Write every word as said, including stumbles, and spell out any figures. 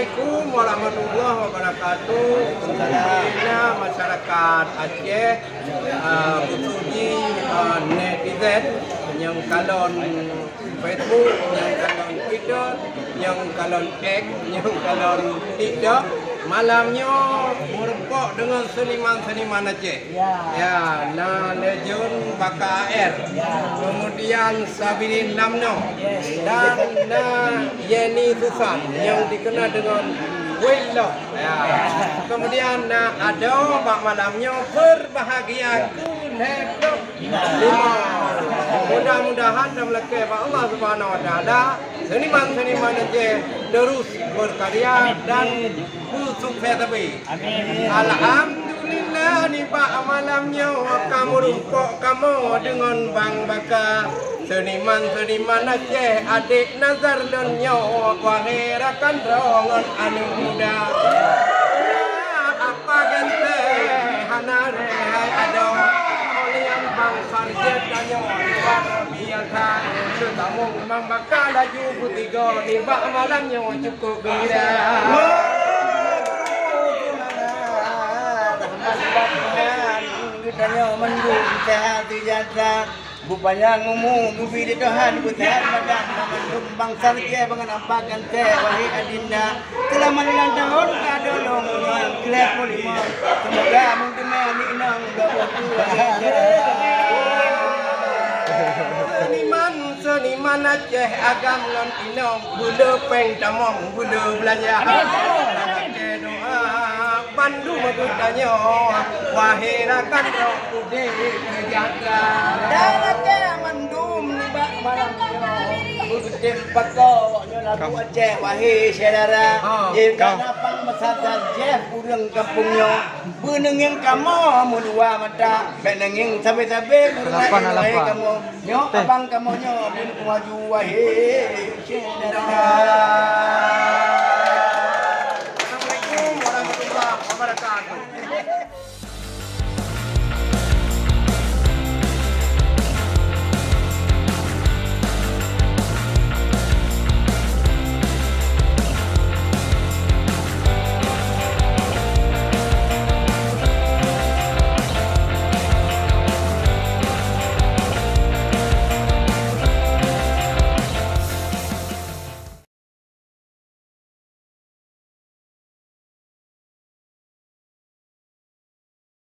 Assalamualaikum warahmatullahi wabarakatuh. Alhamdulillah, masyarakat Aceh, ah, khususnya, ah, netizen nyang kalon Facebook, nyang kalon Twitter, nyang kalon X, nyang kalon TikTok. Malam nyoe meurumpok deungon seniman-seniman Aceh. Ya. Ya, na Lejun Baka A R. Ya. Kemudian Sabirin Lamno. Yes. Dan na Yeni Susan yang dikenal dengan Wei Lok. Ya. Kemudian na adoe bak malam nyoe berbahagia ku lhèe ploh lima. Mudah-mudahan dan meulakèe bak Allah Subhanahu Wa Taala, seniman-seniman Aceh terus berkarya dan bersukses sabe. Amin. Alhamdulillah, nibak malam nyoe ka meurumpok kamoe deungon Bang Baka. Seniman-seniman Aceh, adék Nazar lôn nyoe, wahé rakan droeneuh aneuk muda. Apa ganteng hana reuhai adoe, olian Bang Sarjet tanyoe luar biasa. Teutamong Bang Baka laju beutiga nibak malam nyoe cukup gembira. Geutanyoe mandum sehat sejahtera. Bupanyang umu, bubiri Tuhan, beuseuhat badan, mandum bangsa Aceh bangat nampak ganteng, wahé adinda. Seulamat ulang tahun ka dolong, keu lhèe ploh lima. Semoga meuteumé aneuk inong dua ploh tujoh. Seniman, seniman Aceh agam ngon inong, bule péng tamong, bule beulanja. Doa bandum geutanyoe, wahé rakan droe udép sejahtera. Dan lagèe mandum nibak malam nyoe, beutem pakoe nyoe lagu Aceh, wahé syedara. Ha. Nyang ka lapang meusajan jih ureueng gampông nyoe. Beuneungieng kamoe meudua mata, bèk neungieng sabe-sabe ureueng laén, wahé kamoe. Nyoe abang kamoe nyoe bin maju, wahé syedara.